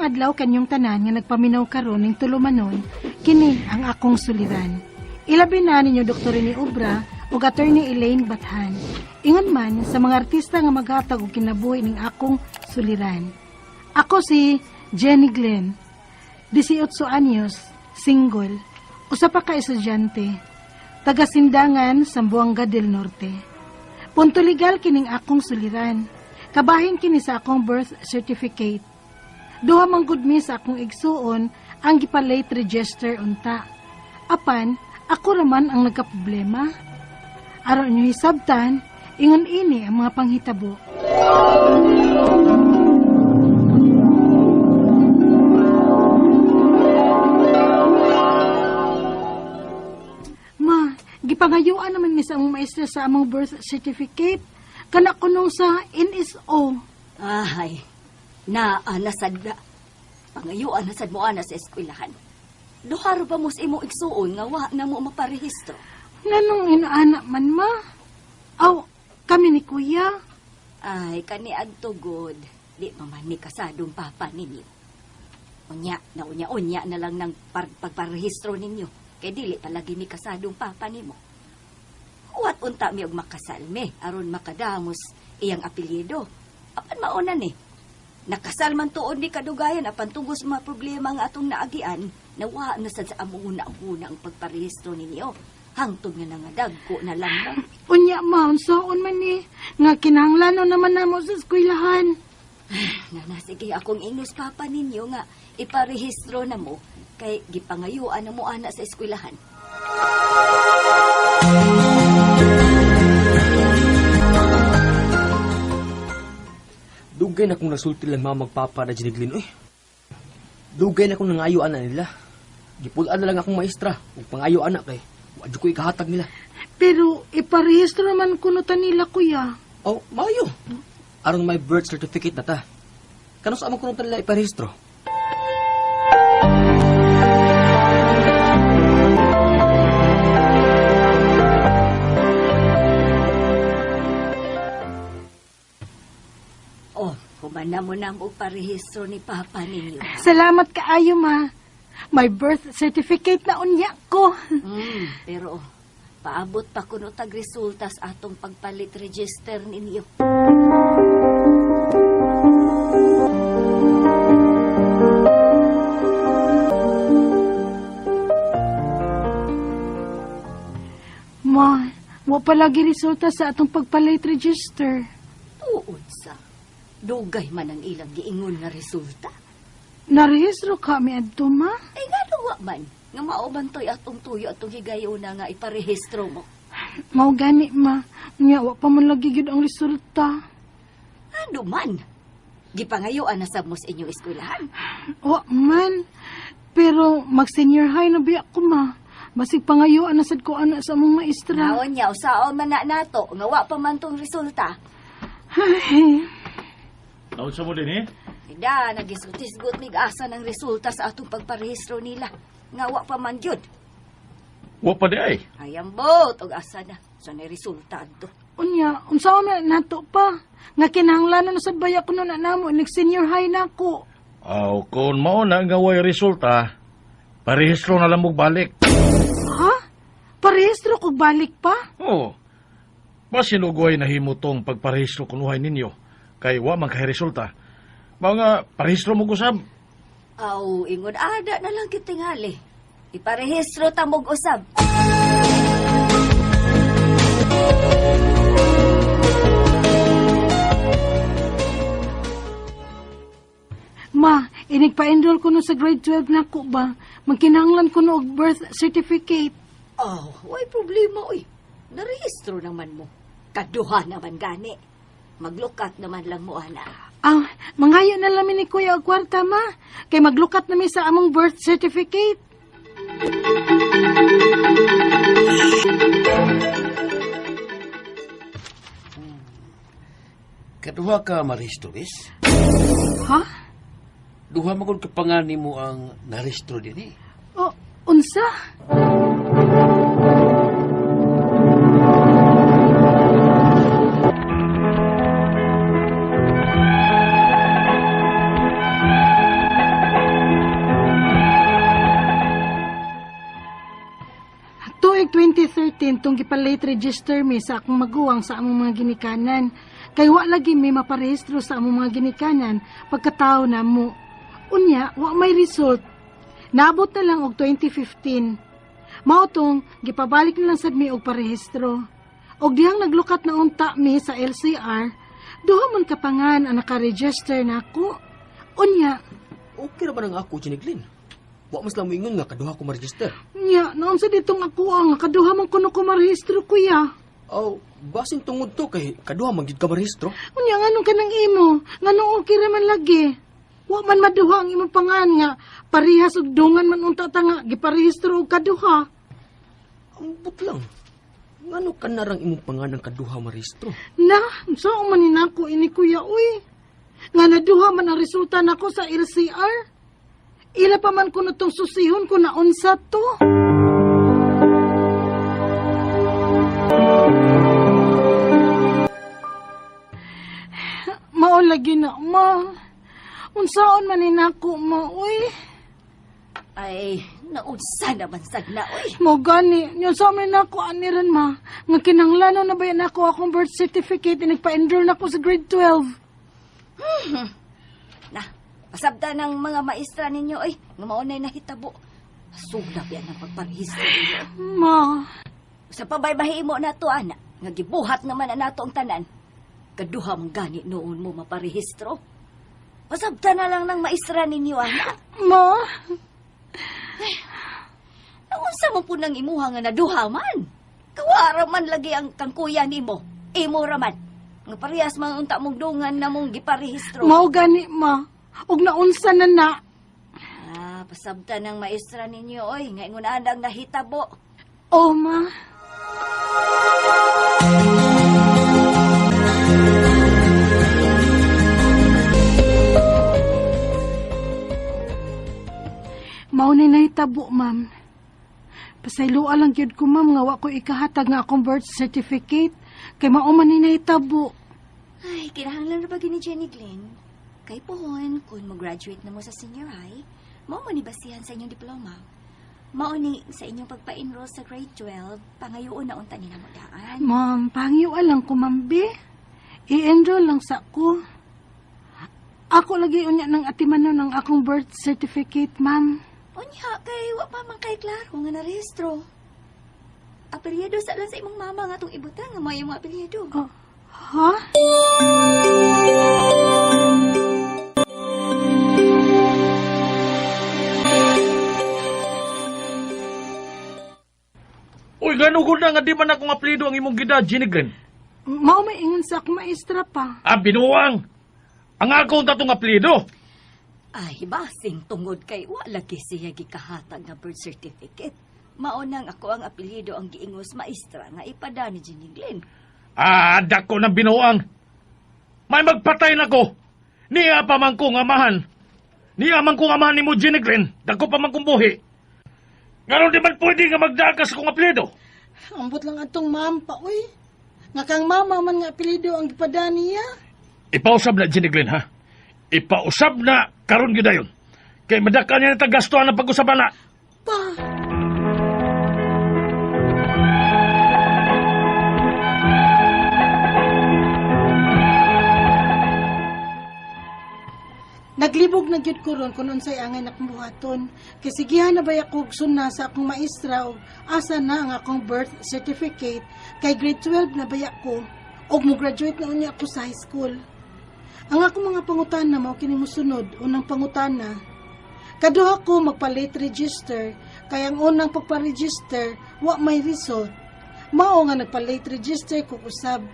adlaw kanyong tanan nga nagpaminaw karon ning tulumanon, kini ang akong suliran. Ilabi na ninyo Dr. Rene Obra ug Attorney Elaine Bathan. Ingon man sa mga artista nga maghatag og kinabuhi ning akong suliran. Ako si Jenny Glenn, 18 anyos, single, usa pa ka estudyante, taga Sindangan, Zamboanga del Norte. Punto legal kining akong suliran. Kabahin kini sa akong birth certificate. Duha man gud mi sa akong igsuon ang gipa-late register unta. Apan, ako raman ang nagkaproblema. Aron inyo hisabtan, ingon ini ang mga panghitabo. Ma, gipangayuan naman mi sa among maestra sa among birth certificate. Kana kunong sa NSO. Ay, naa na sad na. Pangayuan na sad mo ana sa eskwelahan. Duha ra ba mo sa imong igsuon nga wa na mo maparehistro? Nganong inaana man, ma? Aw, kami ni kuya. Ay, kani adto god. Di pa man ni kasadong papa ninyo. Unya, na unya-unya na lang ng pagparehistro ninyo. Kay dili palagi mi kasadong papa nimo. Huwat unta mi og makasal mi aron makadamos iyang apelyido. Apan mauna ni. Nakasal man tuod ni kadugayan apan tungod sa mga problema nga atong naagian, nawa na sad sa among una-una ang pagparehistro ninyo. Hangtod nga nangadagko na lang mo. Unya ma, unsaon man ni nga kinahanglan naman namo sa eskwelahan. Nana, sige akong ingnos papa ninyo nga iparehistro na mo kay gipangayuan na mo ana sa eskwelahan. Dugay na kong nasulti lang mga magpapa na Jenny Glenn, uy. Dugay na kong nangayo ana nila. Gipulaan na lang akong maestra ug pangayo ana kay wa jud ko ikahatag nila. Pero iparehistro naman kuno ta nila, kuya. Oh, maayo. Aron may birth certificate na ta. Kano sa among kuno ta nila iparehistro? Oh, humana mo na mo parehistro ni papa ninyo. Salamat kaayo, ma. May birth certificate na unya ko. Pero paabot pa kuno tag resulta sa atong pagpalit register ninyo. Ma, wa palagi resulta sa atong pagpalit register. Tuod sa dugay man ang ilang giingon nga resulta. Narehistro kami adto, ma? Ay, nga wa man. Nga mauban to'y atong tuyo atong higayuna nga iparehistro mo. Mao gani, ma. Nga, wa pa man lagi gyud ang resulta. Ano man? Gipangayuan na sab mo sa inyong eskwelahan. Wa man. Pero mag-senior high na biya ko, ma. Basig pangayuan na sad ko ana sa among maestra. Naon niya, usaon man na nato. Nga wa pa man tong resulta. Ay. Naunsa mo din eh? Ida, nagisgot-isgot mig asa ng resulta sa atong pagparehistro nila. Nga wa pa man gyud. Wa pa di ay. Ayambot og asa na sa ni resulta adto. Unya, unsaon na nato pa? Nga kinahanglan na sad baya kuno na namo nag senior high na ko. Aw, kung mao na nga way resulta, parehistro na lang mo balik. Ha? Parehistro kog balik pa? Oo. Basin og way nahimo tong pagparehistro kunuhay ninyo kay wa man kay resulta. Mao nga parehistro mo gusab. Aw, ingon ada na lang kitingali. Iparehistro ta mog usab. Ma, inig pa-enroll ko no sa grade 12 na ko ba? Magkinahanglan ko no og birth certificate. Oh, way problema oy. Narehistro naman mo. Kaduha naman gani. Maglukat naman lang mo ana. Ah, mangayo na lang mi ni Kuya og kwarta, ma. Kay maglukat na mi sa among birth certificate. Kaduha ka marehistro, bis? Ha? Duha man gud ka pangani mo ang narehistro dinhi. O, unsa? Tuig 2013 tong gipa-late register mi sa akong maguwang sa among mga ginikanan. Kay wa lagi mi maparehistro sa among mga ginikanan pagkatao namo. Unya, wa may result. Naabot na lang og 2015. Mao tong gipabalik na lang sad mi og parehistro. Og dihang naglukat na unta mi sa LCR, duha man kapangan ang nakaregister nako. Unya, Okay ra ba nang ako, Jenny Glenn? Wa mas lang moingon nga kaduha ko ma-register. nya, naon sa ditong ako ang kaduha man kuno ko marehistro kuya. Aw, basin tungod to kay kaduha man gid ka marehistro. Unya nganong kanang imo, nganong okay ra man lagi. Wa man maduha ang imong pangan nga parehas og dungan man unta ta nga giparehistro og kaduha. Ambot lang. Ngano ka narang imong pangalan kaduha marehistro? Na, unsa man ni nako ini kuya uy. Nga naduha man ang resulta nako sa LCR. Ila pa man kuno tong susihon ko na unsa to. Mao lagi na, ma. Unsaon man ni nako, ma, uy. Ay, naunsa naman sad na, uy. Mo gani, yun sa amin nako aniran ma. Nga kinahanglan na ba yan ako akong birth certificate, nagpa-enroll na ko sa grade 12. Na, pasabta ng mga maestra ninyo, ay, nga maunay nahitabo. Sugdap yan ang pagparehistro ninyo. Ma, Sa pabay mo na to, ana, nga gibuhat naman na nato ang tanan. Kaduha mong gani noon mo maparehistro. Pasabta na lang ng maestra ninyo, ana. ma, Naunsa mo po nang imuha nga naduha man. Kawara man lagi ang kangkuya nimo. Imo raman. Nga parehas man unta mong dungan na mong giparehistro. mao gani ma. Ug naunsa na na. Ah, pasabta ng maestra ninyo, oy, nga ingon ang nahitabo. Oh, ma. Mao ni nahitabo, ma'am. Pasayloa lang gyud ko, ma'am, nga wa ko ikahatag nga akong birth certificate kay mao man ni nahitabo. Ay, kinahanglan ra ba gini Jenny Glenn? Kay pohon, kung mo-graduate na mo sa senior high, mao man ni basihan sa inyong diploma. Mao ni sa inyong pagpa-enroll sa grade 12, pangayoon na unta ni namo daan. Ma'am, pangyo lang ko, ma'am, be. I-enroll lang sa ko. Ako lagi unya ng atimanon ng akong birth certificate, ma'am. Unya, kay wa pa man kay klaro nga narehistro. Apelyido sa lang sa imong mama nga atong ibutang nga may imong apelyido. Oh, ha? Uy, gano gud na nga di man akong apelyido ang imong gida, Jenny Glenn. Mao may ingon sa akong maestra pa. Ah, binuang. Ang akong tatong apelyido. Ay, basing tungod kay wa lagi siya gikahatag nga birth certificate. Mao nang ako ang apelyido ang giingos maestra nga ipada ni Jenny Glenn. Ah, dako ng binuang. May magpatay na ko. Niya pa man kong amahan. Niya man kong amahan ni mo, Jenny Glenn. Dako pa man kong buhi. Ngayon di man pwede nga magdagas akong apelyido. Ambot lang atong ma'am pa, uy. Nga kang mama man nga apelyido ang gipada niya. Ipausab na, Jenny Glenn, ha? Ipausab na karon gyud dayon. Kay madaka niya na tagastuhan ang pag-usaban na. Pa. Naglibog na gyud ko ron kung unsay angay na akong buhaton. Kay sigihan na baya ko og suna sa akong maestra og asa na ang akong birth certificate kay grade 12 na baya ko og mo-graduate na unya ako sa high school. Ang akong mga pangutana mao kini mosunod, unang pangutana. Kaduha ko magpa-late register kay ang unang pagpa-register wa may result. Mao nga nagpa-late register ko usab.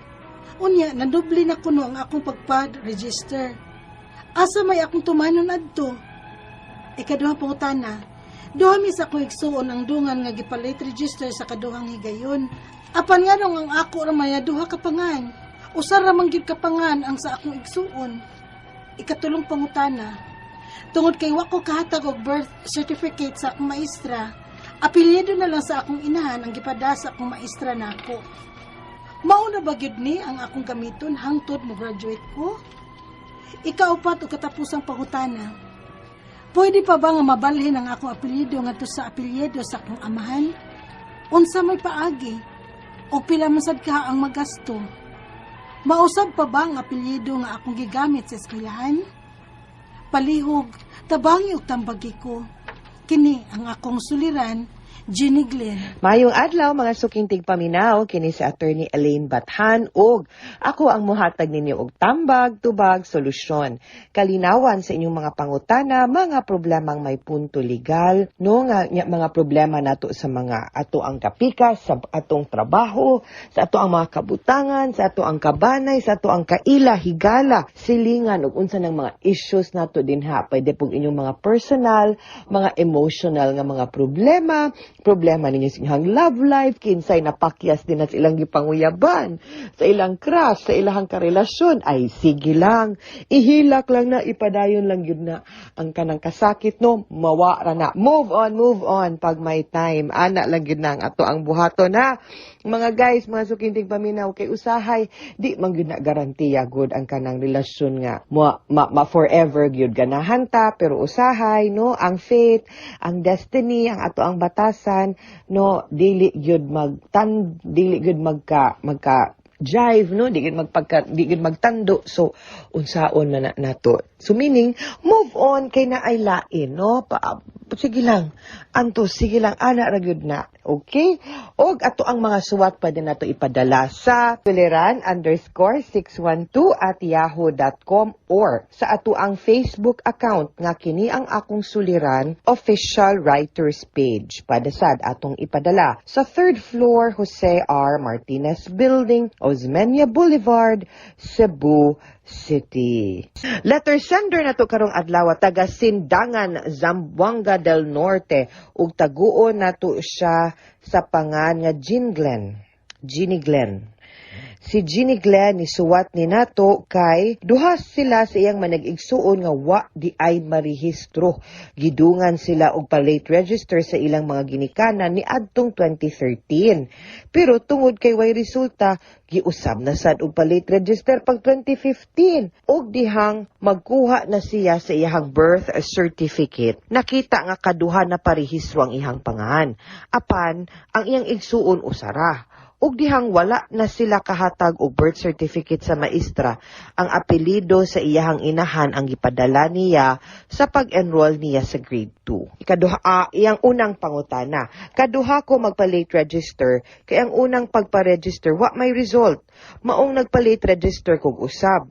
Unya nadubli na kuno ang akong pagpa-register. Asa may akong tumanon adto? Ikaduhang pangutana. Duha mi sa akong igsuon ang dungan nga gipa-late register sa kaduhang higayon. Apan nganong ang ako ra maya duha ka pangan. Usa ra man gyud ka pangan ang sa akong igsuon. Ikatulong pangutana. Tungod kay wa ko kahatag og birth certificate sa akong maestra, apelyido na lang sa akong inahan ang gipada sa akong maestra nako. Mao na ba gyud ni ang akong gamiton hangtod mo graduate ko? Ikaupat o katapusang pangutana. Pwede pa ba nga mabalhin ang akong apelyido ngadto sa apelyido sa akong amahan? Unsa may paagi? O pila man sad ka ang magasto? Mausab pa ba ang apelyido nga akong gigamit sa eskwelahan? Palihog, tabangi og tambagi ko. Kini ang akong suliran, Jenny Glenn. Mayong adlaw, mga suking tigpaminaw, kini si Attorney Elaine Bathan ug ako ang muhatag ninyo og tambag, tubag, solusyon. Kalinawan sa inyong mga pangutana, mga problemang may punto legal, no, nga nya, mga problema nato sa mga ato ang kapikas, sa atong trabaho, sa ato ang mga kabutangan, sa ato ang kabanay, sa ato ang kaila, higala, silingan ug unsa ng mga issues nato dinha. Pwede pug inyong mga personal, mga emotional nga mga problema, problema ninyo sa inyong love life, kinsay napakyas din na sa ilang gipanguyaban, sa ilang crush, sa ilang karelasyon, ay sige lang, ihilak lang na, ipadayon lang yun na ang kanang kasakit, no, mawa ra na. Move on, pag may time. Ana lang yun na ang ato ang buhaton, ha. Mga guys, mga sukintig paminaw, kay usahay, di man gyud na garantiya good ang kanang relasyon nga ma forever gyud ganahan ta, pero usahay, no, ang fate, ang destiny, ang ato ang batasan, no, dili gyud magka magka jive, no, di gyud magtando. So unsaon man na nato? So meaning, move on kay na ay lain, no, pa, sige lang anto, sige lang, ana ra gyud na. Okay, og ato ang mga suwat pwede nato ipadala sa suliran_612@yahoo.com or sa ato ang Facebook account nga Kini ang Akong Suliran Official Writers Page. Pwede sad atong ipadala sa third floor, Jose R. Martinez Building, Osmeña Boulevard, Cebu City. Letter sender na to karong adlaw, taga Sindangan, Zamboanga del Norte, ug taguon nato siya sa pangan nga Jean Glenn. Jeannie Glenn. Si Jeannie Glenn ni suwat ni nato kay duha sila sa iyang manag-igsuon nga wa di ay marehistro. Gidungan sila og pa-late register sa ilang mga ginikanan ni adtong 2013. Pero tungod kay way resulta, giusab na sad og pa-late register pag 2015. Og dihang magkuha na siya sa iyang birth certificate, nakita nga kaduha na parehistro ang iyang pangan. Apan ang iyang igsuon usara. Ug dihang wala na sila kahatag og birth certificate sa maestra, ang apelyido sa iyahang inahan ang gipadala niya sa pag-enroll niya sa grade 2. Ikaduha, iyang unang pangutana. Kaduha ko magpa-late register, kay ang unang pagpa-register wa may result. Maong nagpa-late register kog usab.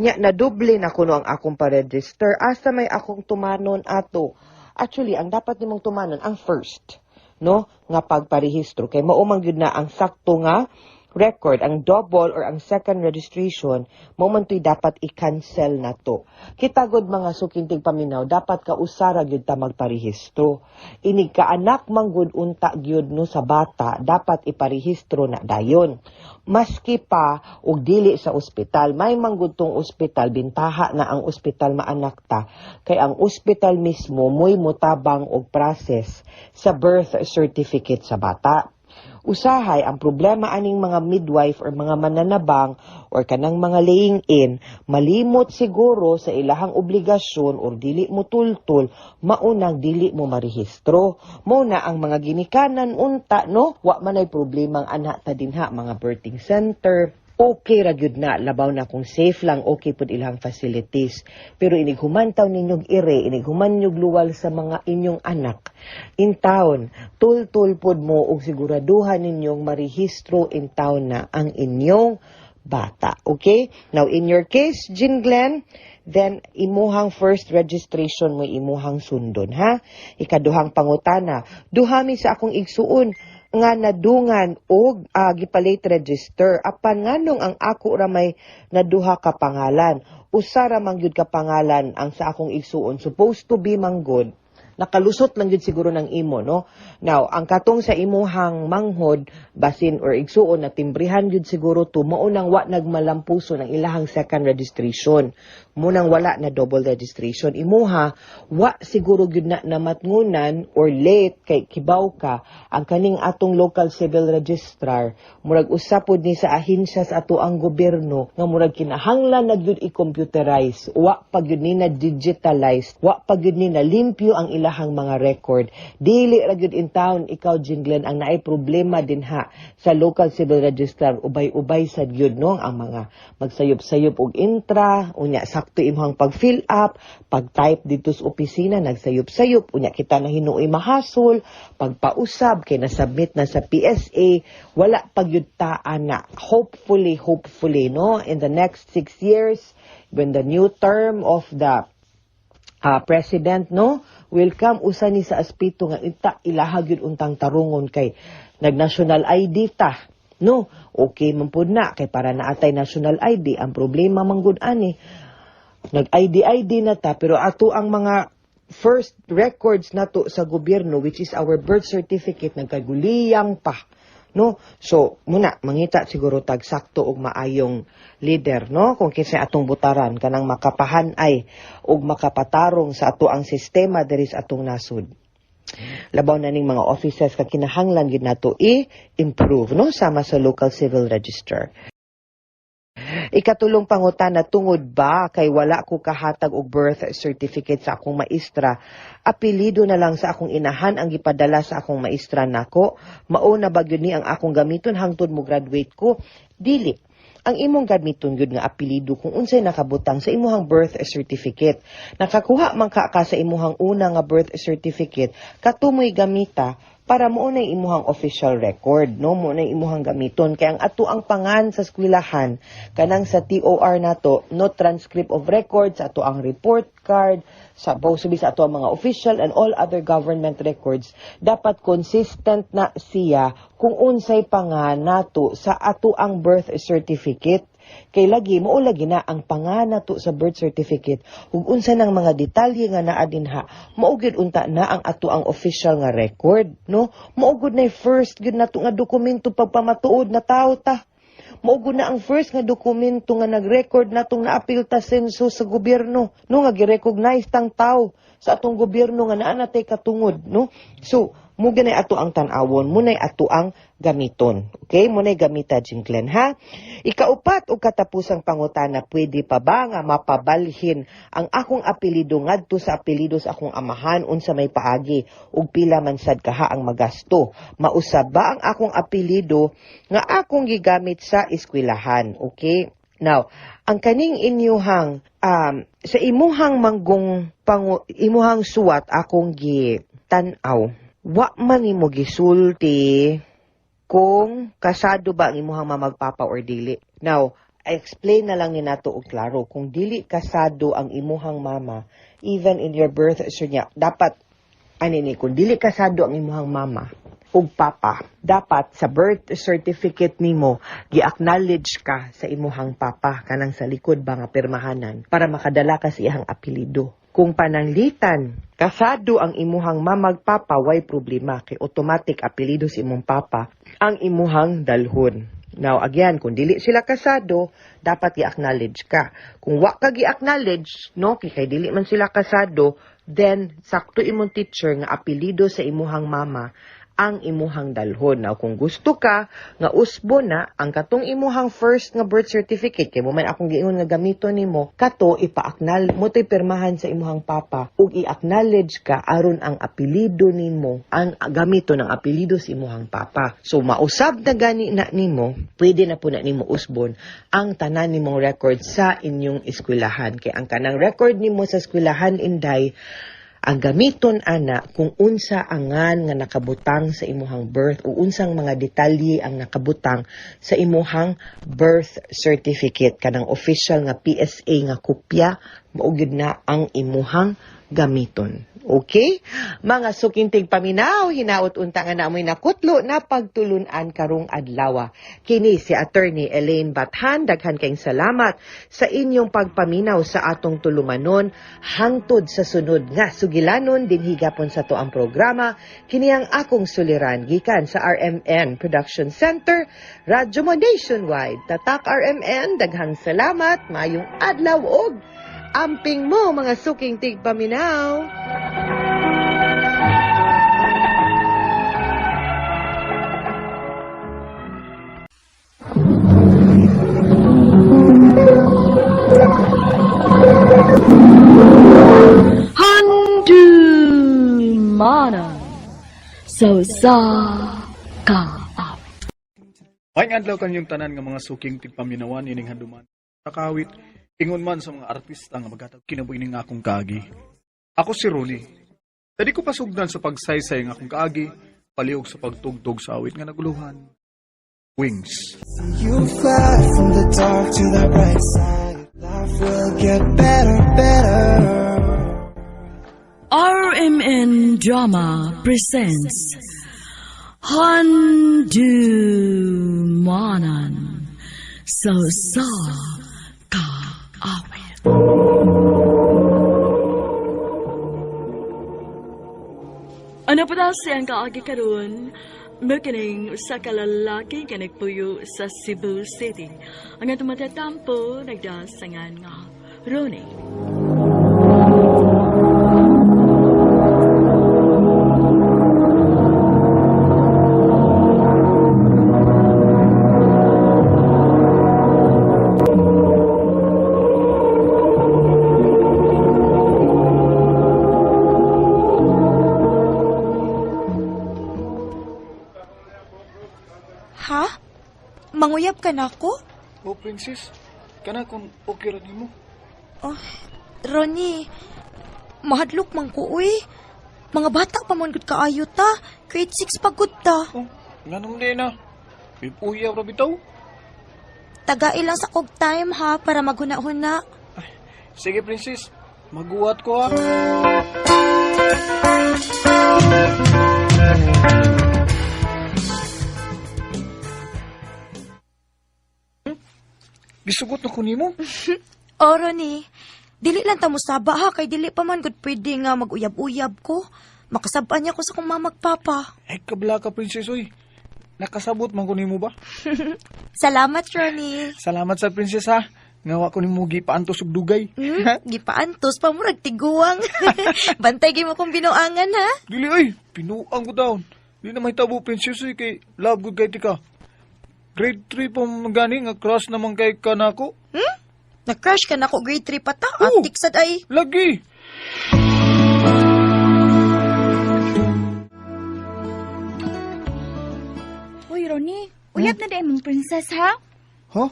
Nya nadoble na kuno ang akong pa-register. Asa may akong tumanon ato? Actually, ang dapat nimong tumanon ang first, no, nga pagparehistro kay mao man gyud na ang sakto nga record. Ang double or ang second registration, mao man to'y dapat i-cancel na to. Kita gud, mga sukintig paminaw, dapat ka usara gyud ta magparehistro. Inig kaanak man gud unta gyud, no, sa bata, dapat iparehistro na dayon maski pa og dili sa ospital. May manggud tong ospital, bintaha na ang ospital maanak ta kay ang ospital mismo mo'y mutabang og process sa birth certificate sa bata. Usahay, ang problema aning mga midwife or mga mananabang or kanang mga laying in, malimot siguro sa ilahang obligasyon or dili mo tultul, maunang dili mo marehistro. Mo na ang mga ginikanan unta, no, wa man ay problemang ana ta dinha, mga birthing center, okay ra gyud na, labaw na kung safe lang, okay pud ilang facilities. Pero inig humantaw ninyog ire, inig human nyog luwal sa mga inyong anak in town, tul-tul pud mo og siguraduhan ninyong marehistro in town na ang inyong bata. Okay? Now, in your case, Jean Glenn, then imuhang first registration mo imuhang sundon, ha? Ikaduhang pangutana, duha mi sa akong igsuon nga nadungan og gipalate register, apan nganong ang ako ra may naduha ka pangalan? Usa ra man gyud ka pangalan ang sa akong igsuon. Supposed to be man good, nakalusot lang gyud siguro ng imo, no? Now, ang katong sa imuhang manghod basin or igsuon na timbrihan gyud siguro to, mao nang wa nagmalampuso ng ilahang second registration, mo nang wala na double registration. Imuha, wa siguro gyud na namatngunan or late kay kibaw ka ang kaning atong local civil registrar, murag usa pod ni sa ahensya sa ato ang gobyerno nga murag kinahanglan na gyud i-computerize. Wa pa gyud ni na digitalize, wa pa gyud ni na limpyo ang ilang. ilahang mga record. Dili ra gyud in town ikaw, Jinglen, ang naay problema dinha sa local civil registrar. Ubay-ubay sad gyud, no, ang mga magsayop-sayop og intra, unya sakto imong pag-fill up, pag-type dito sa opisina nagsayop-sayop, unya kita na hinuoy mahasol, pagpausab kay na-submit na sa PSA, wala pa gyud ta ana. Hopefully, hopefully, no, in the next 6 years when the new term of the president, no, will come, usa ni sa aspeto nga ita ilaha gyud untang tarungon kay nag-national ID ta, no? Okay man pud na kay para naatay national ID. Ang problema man gud ani, nag ID ID na ta, pero ato ang mga first records nato sa gobyerno, which is our birth certificate, nagkaguliyang pa, no? So muna mangita siguro tag sakto og maayong leader, no, kung kinsa atong butaran kanang makapahanay og makapatarong sa ato ang sistema diri sa atong nasod, labaw na ning mga offices ka kinahanglan gid nato i-improve, no, sama sa local civil register. Ikatulong pangutana, tungod ba kay wala ko kahatag og birth certificate sa akong maestra, apelyido na lang sa akong inahan ang gipadala sa akong maestra nako? Mao na ba gyud ni ang akong gamiton hangtod mo graduate ko? Dili. Ang imong gamiton gyud nga apelyido kung unsay nakabutang sa imuhang birth certificate. Nakakuha man ka sa imuhang una nga birth certificate, katumoy gamita para mo na imuhang official record, no? Mo na imuhang gamiton kay ang ato ang pangan sa eskwelahan, kanang sa TOR nato, no, transcript of records, ato ang report card, sa subi sa ato ang mga official and all other government records, dapat consistent na siya kung unsay pangan nato sa ato ang birth certificate. Kay lagi mao lagi na ang pangan nato sa birth certificate ug unsa nang mga detalye nga naa dinha, mao gyud unta na ang ato ang official nga record, no? Mao gud nay first gyud nato nga dokumento pagpamatuod na tao ta. Mao gud na ang first nga dokumento nga nag-record natong naapil ta census sa gobyerno, no, nga gi-recognize tang tao sa atong gobyerno nga naa natay katungod, no? So mo ganay ato ang tan-awon, mo nay ato ang gamiton. Okay, mo nay gamita, Jinglen, ha. Ikaupat ug katapusang pangutana, pwede pa ba nga mapabalhin ang akong apelyido ngadto sa apelyido sa akong amahan, unsa may paagi ug pila man sad kaha ang magasto? Mausab ba ang akong apelyido nga akong gigamit sa eskwelahan? Okay? Now, ang kaning inyuhang sa imuhang manggong pangu, imuhang suwat akong gi tan-aw, wa man nimo gisulti kung kasado ba ang imuhang mamagpapa or dili. Now, explain na lang ni nato og klaro. Kung dili kasado ang imuhang mama, even in your birth certificate, dapat ani ni, kung dili kasado ang imuhang mama ug papa, dapat sa birth certificate nimo gi-acknowledge ka sa imuhang papa, kanang sa likod ba nga pirmahanan, para makadala ka sa iyang apelyido. Kung pananglitan kasado ang imuhang mamag papa, way problema kay automatic apelyido sa imong papa ang imuhang dalhon. Now, again, kung dili sila kasado, dapat i-acknowledge ka. Kung wa ka gi-acknowledge, no, kay dili man sila kasado, then sakto imong teacher nga apelyido sa imuhang mama ang imuhang dalhon. Now, kung gusto ka nga usbo na ang katong imuhang first nga birth certificate, kay mo man akong giingon nga gamiton nimo, kato ipa-acknowledge mo to'y pirmahan sa imuhang papa ug i-acknowledge ka aron ang apelyido nimo ang gamiton ang apelyido sa imuhang papa. So mausab na gani na nimo, pwede na po na nimo usbon ang tanan nimong record sa inyong eskwelahan. Kay ang kanang record nimo sa eskwelahan, inday, ang gamiton ana kung unsa angan nga nakabutang sa imuhang birth o unsang mga detalye ang nakabutang sa imuhang birth certificate, kanang official nga PSA nga kopya, mao gyud na ang imuhang gamiton. Okay? Mga suking tigpaminaw, hinaot unta nga naamoy nakutlo na pagtulunan karong adlaw. Kini si Attorney Elaine Bathan, daghan kayong salamat sa inyong pagpaminaw sa atong tulumanon hangtod sa sunod nga sugilanon dinhi gapon sa to ang programa. Kini ang akong suliran gikan sa RMN Production Center, Radyo Mo Nationwide. Tatak RMN, daghang salamat, mayong adlaw og amping mo mga suking tigpaminaw. Handu! So sa kaawit. Maayong adlaw kanyong tanan nga mga suking tigpaminawan ining handuman. Nakawit, ingon man sa mga artista nga maghatag kinabuhi ning akong kaagi. Ako si Ronnie. Dadi ko pasugdan sa pagsaysay ng akong kaagi, palihog sa pagtugtog sa awit nga naguluhan. Wings. You fly from the dark to the bright side. Life will get better, better. RMN Drama presents Handumanan So sa kaawit. Ano pa daw siyang kaagi karon? Makining sa kalalaki nga nagpuyo sa Cebu City. Ang atong matatampo nagdasangan nga Ronnie. Ha? Manguyab ka na ako? Oh, princess, kana kung okay ra nimo. Oh, Ronnie, mahadlok man ko, uy. Mga bata pa man gud kaayo ta. Grade 6 pa gud ta. Oh, nganong di na? Ipuyaw ra bitaw. Tagai lang sa kog time ha para maghuna-huna. Sige, princess, maguwat ko ha. Gisugot na ko nimo. Oh, Ronnie, dili lang ta mosaba ha kay dili pa man gud pwede nga maguyab-uyab ko. Makasabaan niya ko sa kong mamagpapa. Ay, kabla ka, princess, oy. Nakasabot man ko nimo ba? Salamat, Ronnie. Salamat sa princess, ha. Ngawa ko nimo gipaantos og dugay. Gipaantos pa murag tiguang. Bantay gyud mo kong binuangan ha. Dili ay, pinuang ko daon. Di na mahitabo, princess, oy, kay love good kay tika. Grade 3 pa man gani nga crush naman kay kanako. Hmm? Na-crush ka na ko grade 3 pa ta. Oh. Atik sad ay. Lagi. Uy, Ronnie, uyab na dahil mong princess, ha? Ha?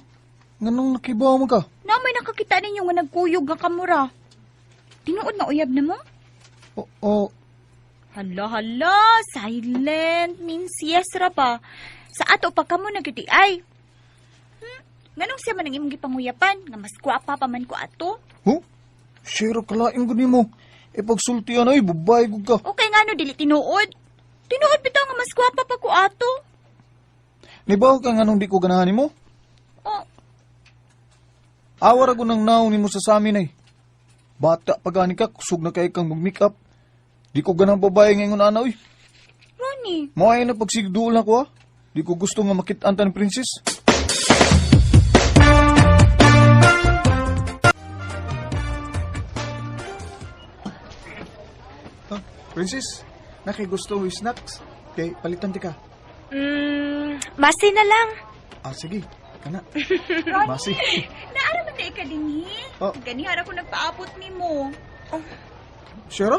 Nganong nakibaw mo ka? Na may nakakita ninyo nga nagkuyog nga kamura. Tinuod nga uyab na mo? O, o, Hala, hala, silent means yes ra ba? Sa ato pa kamo nagiti ay. Nganong siya man ang imong gipanguyapan nga mas gwapa pa man ko ato? huh? Share kalain ko nimo. E pagsultian ay, babae gud ka. Okay nga no dili tinuod. Tinuod bitaw nga mas gwapa pa ko ato. Nibaw ka nganong di ko ganahan nimo? Oh, Awar ako ng naong nimo sa samin ay. Bata pa gani ka, kusog na kay kang mag-make up. Di ko ganang babae ngayon ana oy. Ronnie, Mo ay na pagsigduol na ko ha. Di ko gusto nga makit-an ta ni princess. Ah, princess, nakigusto mo yung snacks. Kay palitan ti ka. Masi na lang. Ah, sige. Kana. Masi. naara man di ka dinhi. Oh. Ganihara ko nagpaabot nimo. Shera?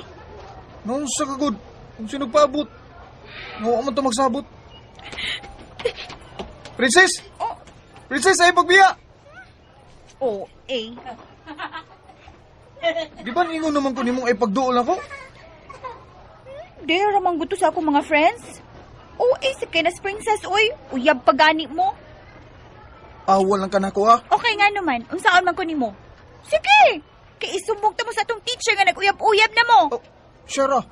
Noon sa kagod. Kung sino nagpaabot. Ngawa man ito magsabot. Princess! Oh. Princess, ay pagbiya! Oh, eh. Di ba ingon naman ko nimong ay pagduol ako? Di ramang gusto sa akong mga friends. Oh, eh, si Kenas Princess, uy. Uyab pagani mo. Awal lang ka na ko ah. Okay nga naman, unsaon man ko nimo. Sige! Kay isumbong ta mo sa atong teacher nga nag-uyab-uyab na mo. Oh, Shera.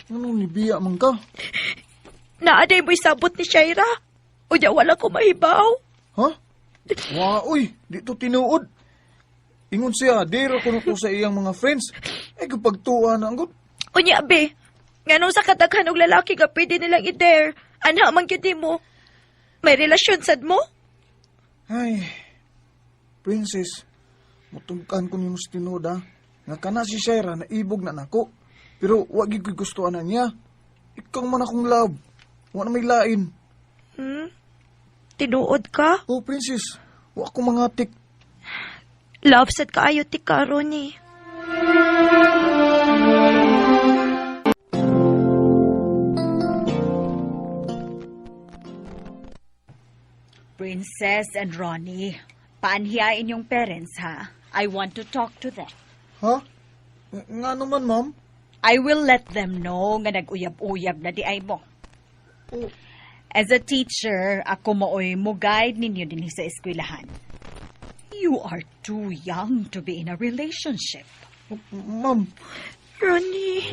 Anong nibiya man ka? Naaday mo'y sabot ni Shaira. Unya wala ko mahibaw. Ha? Wa, uy, dito tinuod. Ingon siya, dira ko to sa iyang mga friends. Ay, kapag tuwa na ang good. Unya be, nganong sa kadaghan og lalaki nga pwede nilang i-dare, anha man gyud nimo. May relasyon sad mo? Ay, princess, mutungkan ko nimo sa tinuod ha. Nga kana si Shaira na ibog na nako. Pero wag gyud ko'y gusto ana niya. Ikaw man akong love. Wa na may lain. Tinuod ka? Oh, princess, wa ko mangatik. Love sad kaayo ti ka, Ronnie. Princess and Ronnie, paanhiya inyong parents, ha? I want to talk to them. Ha? Nga naman, ma'am. I will let them know nga nag-uyab-uyab na di ay mo. Oh. As a teacher, ako mooy mo guide ninyo din sa eskwelahan. You are too young to be in a relationship. Ma'am. Ronnie.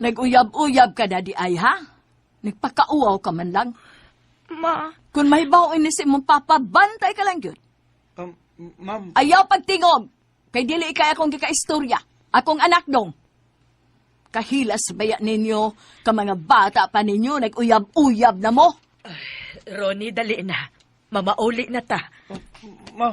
Nag-uyab-uyab ka na di ay, ha? Nagpakauaw ka man lang. Ma. Kung mahibaw ini si imong papa, bantay ka lang yun. Ma'am. Ayaw pagtingog. Kay dili ikay akong gikaistorya. Akong anak dong. Kahilas baya ninyo, ka mga bata pa ninyo, nag-uyab-uyab na mo. Ronnie, dali na. Mamauli na ta. Ma.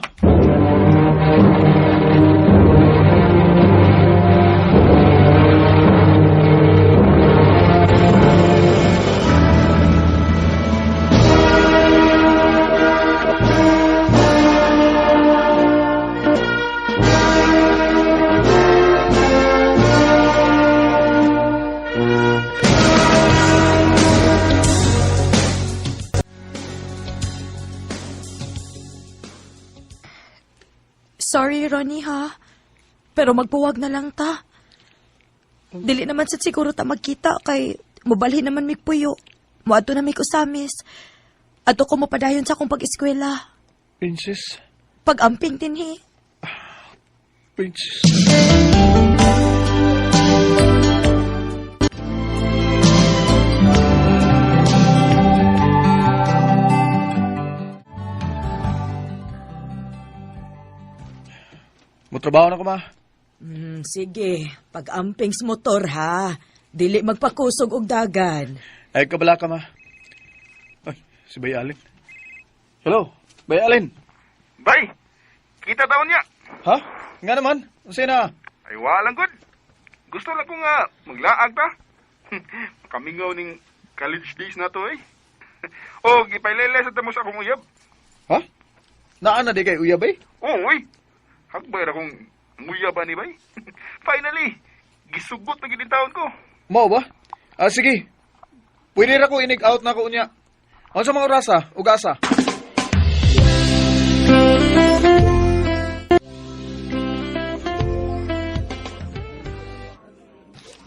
Sorry, Ronnie, ha? Pero magbuwag na lang ta. Dili naman sa siguro ta magkita kay mubalhin naman migpuyo. Muadto na mig usamis. Adto ko mopadayon sa akong pag-eskwela. Princess. Pag-amping dinhi. Princess. Mutrabaho na ko, ma. Sige, pag-amping sa motor, ha? Dili magpakusog og dagan. Ay, kabala ka, ma. Ay, si Bay Alin. Hello, Bay Alin. Bay, kita taon niya. Ha? Nga naman, unsa na? Ay, walang good. Gusto lang ko nga maglaag ta. Kamingaw ning college days na to, eh. O, gipailele sa tamo sa akong uyab. Ha? Naa na di kay uyab, eh? Oo, oy. Hagbay ra kong nguyab ani, bay. Finally, gisugot na gid taon ko. Mao ba? Ah, sige. Pwede ra ko inig out na ko unya. Unsa mga orasa ug asa?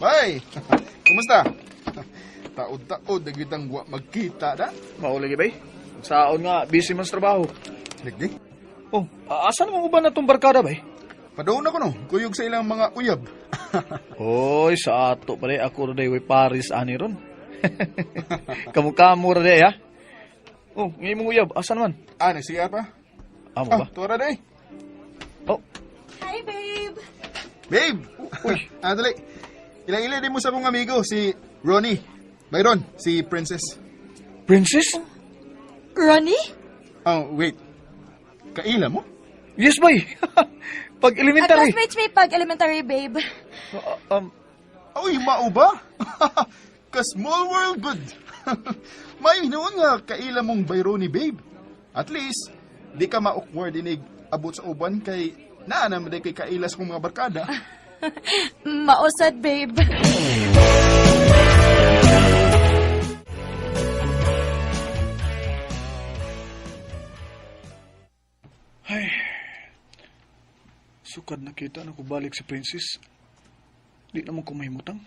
Bay, kumusta? Taod-taod na gyud ang wa magkita da. Mao lagi, bay. Saon nga busy man sa trabaho. Lagi? Oh, asa naman uban na tong barkada, bay? Padoon ako no, kuyog sa ilang mga uyab. Oy, sa ato pare ako ra day way Paris ani ron. Kamu-kamu ra day, ha? Oh, ngay mong uyab, asa naman? Ah, nagsiya pa. Amo ba? Tuwa ra day. Oh. Hi, babe. Babe. Uy, dali. Ilang-ila din mo sa akong amigo si Ronnie. Byron, si Princess. Princess? Ronnie? Oh, wait. Kaila mo? Yes, bay. Pag elementary. Classmates may pag elementary, babe. Uy, mao ba? Ka small world good. May noon nga kaila mong Byroni, babe. At least, di ka ma-awkward inig abot sa uban kay naa naman day kay kaila sa kong mga barkada. Mausad, babe. Ay, sukad na kita na kubalik si Princess. Di naman ko mahimutang.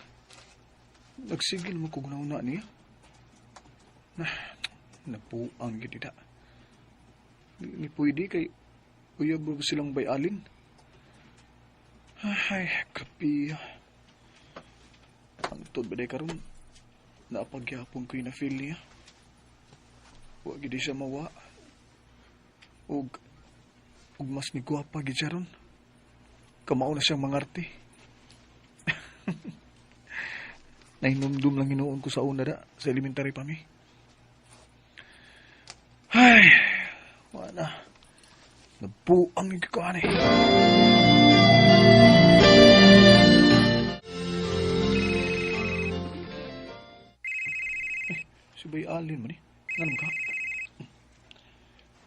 Nagsige naman ko gunauna niya. Napuang gid ida. Ni pwede kay uyab ba silang bayalin? Ay, grabe. Ang tuod ba day karon? Napagyapon ko'y na-feel niya. Wa gid siya mawa. Ug mas ni gwapa gid siya ron. Kamao na siyang mangarte. Nahinumdum lang hinuon ko sa una da, sa elementary pa mi. Ay, wala. Nabuang yung kikuan eh. Si Bay Allen man eh. Nga naman ka?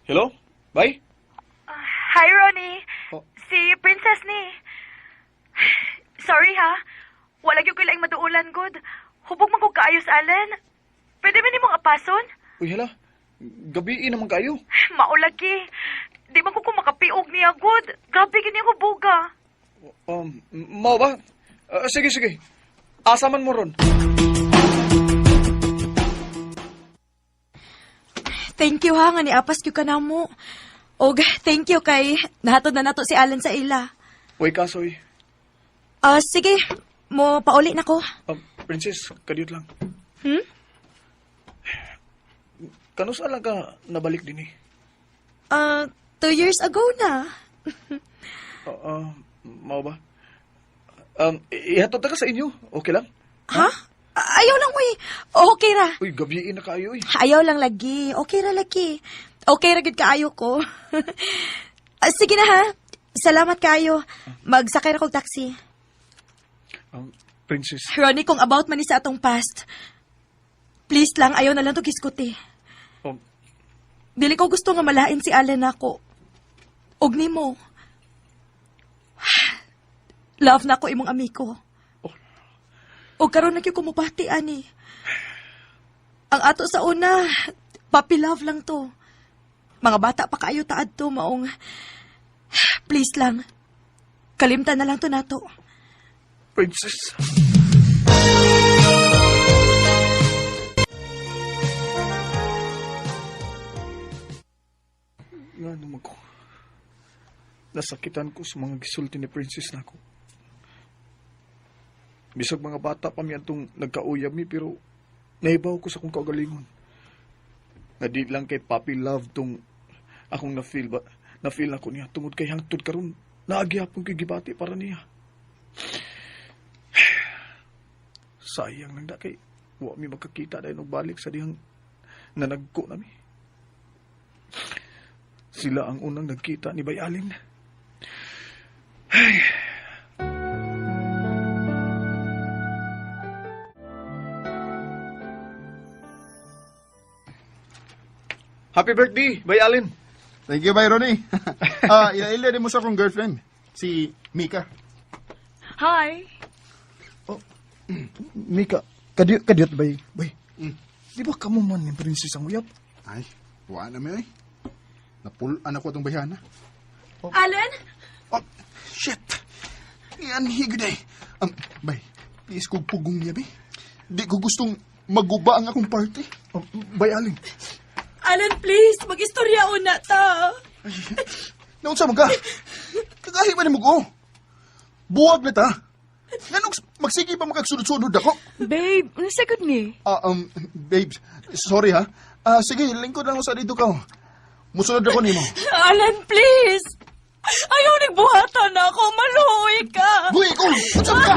Hello? Bay? Hi, Ronnie. Oh. Si Princess ni. Sorry ha. Wala gyud ko laing maduulan good. Hubog man kog kaayos, Allen. Pwede ba nimong apason? Uy, hala. Gabi naman kayo. Maulagi. Di man ko makapiog niya good. Grabe gini ako buga. Mao ba? Sige, sige. Asa man mo ron? Thank you ha, nga niapas gyud ka namo. Og thank you kay nahatod na nato si Allen sa ila. Uy, kasoy. Sige, mo pauli na ko. Princess, kadiyot lang. Hmm? Kanus lang ka nabalik din eh? 2 years ago na. Mao ba? Ihatod na ka sa inyo. Okay lang? Ha? Ayaw lang, uy. Okay ra. Uy, gabiin na kayo, uy. Ayaw lang lagi. Okay ra lagi. Okay ra gud kaayo ko. Sige na ha. Salamat kaayo. Magsakay ra kog taxi. Princess. Ronnie, kung about man ni sa atong past, please lang, ayaw na lang to giskuti. Dili ko gusto nga malain si Allen nako. Og nimo. Love na ko imong amigo. Oh. Og karon na gyud ko mupati ani. Ang ato sa una, puppy love lang to. Mga bata pa kaayo taad to, maong please lang. Kalimtan na lang to nato. Princess. Nga naman ko. Nasakitan ko sa mga gisulti ni Princess nako. Bisag mga bata pa mi atong nagkauyab mi pero naibaw ko sa akong kaugalingon. Na di lang kay Puppy Love tong akong na-feel ba, na-feel nako niya tungod kay hangtod karon naagyapon kay gibati para niya. Sayang lang da kay wa mi magkakita dahil nagbalik sa dihang nanagko nami. Sila ang unang nagkita ni Bayalin. Ay. Happy birthday, Bayalin. Thank you, Bay Ronnie. Ila-ila din mo sa akong girlfriend, si Mika. Hi. Oh, Mika, kadiyot bay. Bay, di ba kamo man ni Princess ang uyab? Ay, wala na may ay. Napulaan ako itong bayhana. Oh. Allen? Oh, shit! Yan, higid eh. Bay, please kong pugong niya, bay. Di ko gustong maguba ang akong party. Oh, bay, Allen. Allen, please, mag-istorya una ta. Ay, naunsa man ka? Kagahi ba ni mo ko? Buwag na ta. Nganong magsige pa makagsunod-sunod ako? Babe, ano sagot ni? Babes, sorry ha. Sige, lingkod lang ako sa dito ka. Musunod ako nimo. Alan, please! Ayaw nagbuhatan ako. Maluoy ka. Buhi ko! Unsa ka?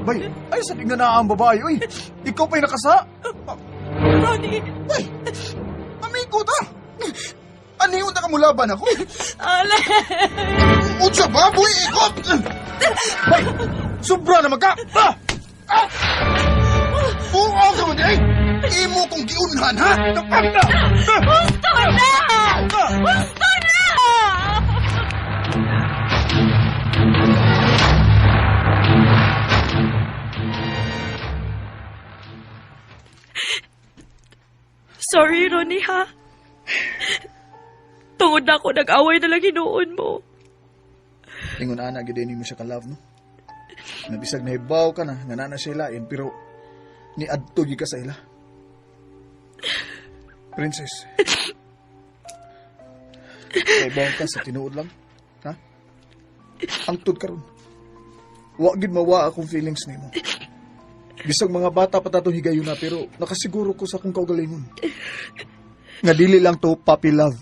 Bay, ay sa tingnan na ang babae. Uy, ikaw pa'y nakasa. Ronnie. Bay, amigo ta. Aniyon na ka mulaban ako. Alan. Unsa ba? Buhi ko! Bay, sobra naman ka! Ah! Ah! Buo ka man eh! Imo kong giunhan, ha? Gusto na! Gusto na! Sorry, Ronnie, ha? Tungod na ako, nag-away na lang hinuon mo. Ingon ana, gid mo siya ka-love, no? Nabisag na hibaw ka na, nga na siya ilain, pero niadto gyud ka sa ila. Princess, nahibaw ka sa tinuod lang, ha? Angtod karon. Wa gid mawa akong feelings nimo. Bisag mga bata pa tatong higayon na, pero nakasiguro ko sa akong kaugalingon. Nga dili lang to puppy love.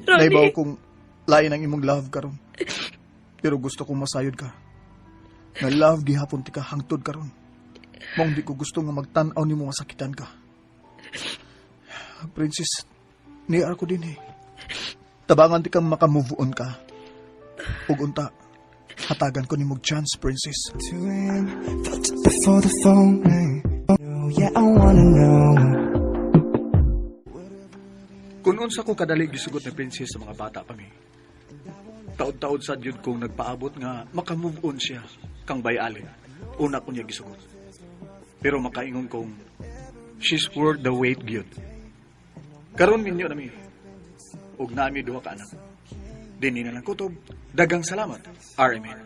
Ronnie. Naibaw kong lain ang imong love karon. Pero gusto kong masayod ka. Nga love gihapon ti ka hangtod karon. Maong di ko gusto nga magtan-aw nimo nga sakitan ka. Princess, niar ko din eh. Tabangan ti kang makamove on ka. Ug unta, Hatagan ko nimog chance, princess. 2 a.m. Felt it before the phone rang. Oh, yeah, I wanna know. Kung unsa ko kadali gisugot ni princess sa mga bata pa mi. Taod-taod sad yun kong nagpaabot nga maka-move on siya kang bayalin. Una ko niya gisugot. Pero makaingon kong she's worth the wait gyud. Karon minyo nami. Ug nami duha ka anak. Dinhi na lang kutob. Dagang salamat, RMN.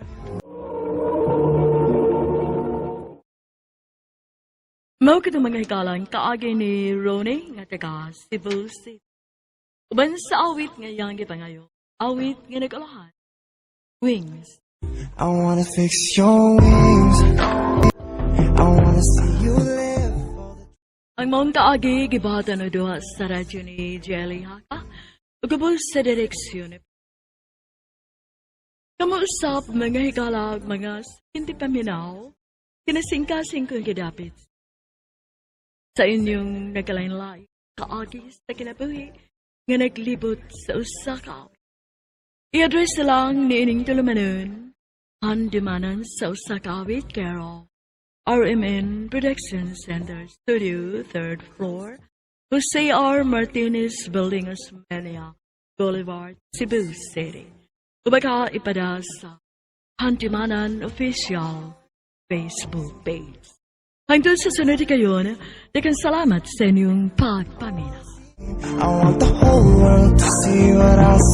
Mao kitong mga hikalang kaagi ni Ronnie nga taga Cebu City. Uban sa awit nga iyang gipangayo. Awit nga nag-alahan. Wings. I wanna fix your wings. I wanna see you live. Ang maong kaagi gibahatan og duha sa radyo ni Jelly Haka ug gabos sa direksyon ni Kamo usap mga higala ug mga hindi paminaw, kinasingkasing kong gidapit sa inyong nagkalain-lain kaagi sa kinabuhi nga naglibot sa usa ka awit. I-address lang ni ining tulumanon, handumanan sa usa ka awit care of RMN Production Center Studio, 3rd floor, Jose R. Martinez Building, Osmeña Boulevard, Cebu City. Ubaka ipada sa Handumanan Official Facebook page. Hangtod sa sunod kayon, daghang salamat sa inyong pagpaminaw. I want the whole world to see what I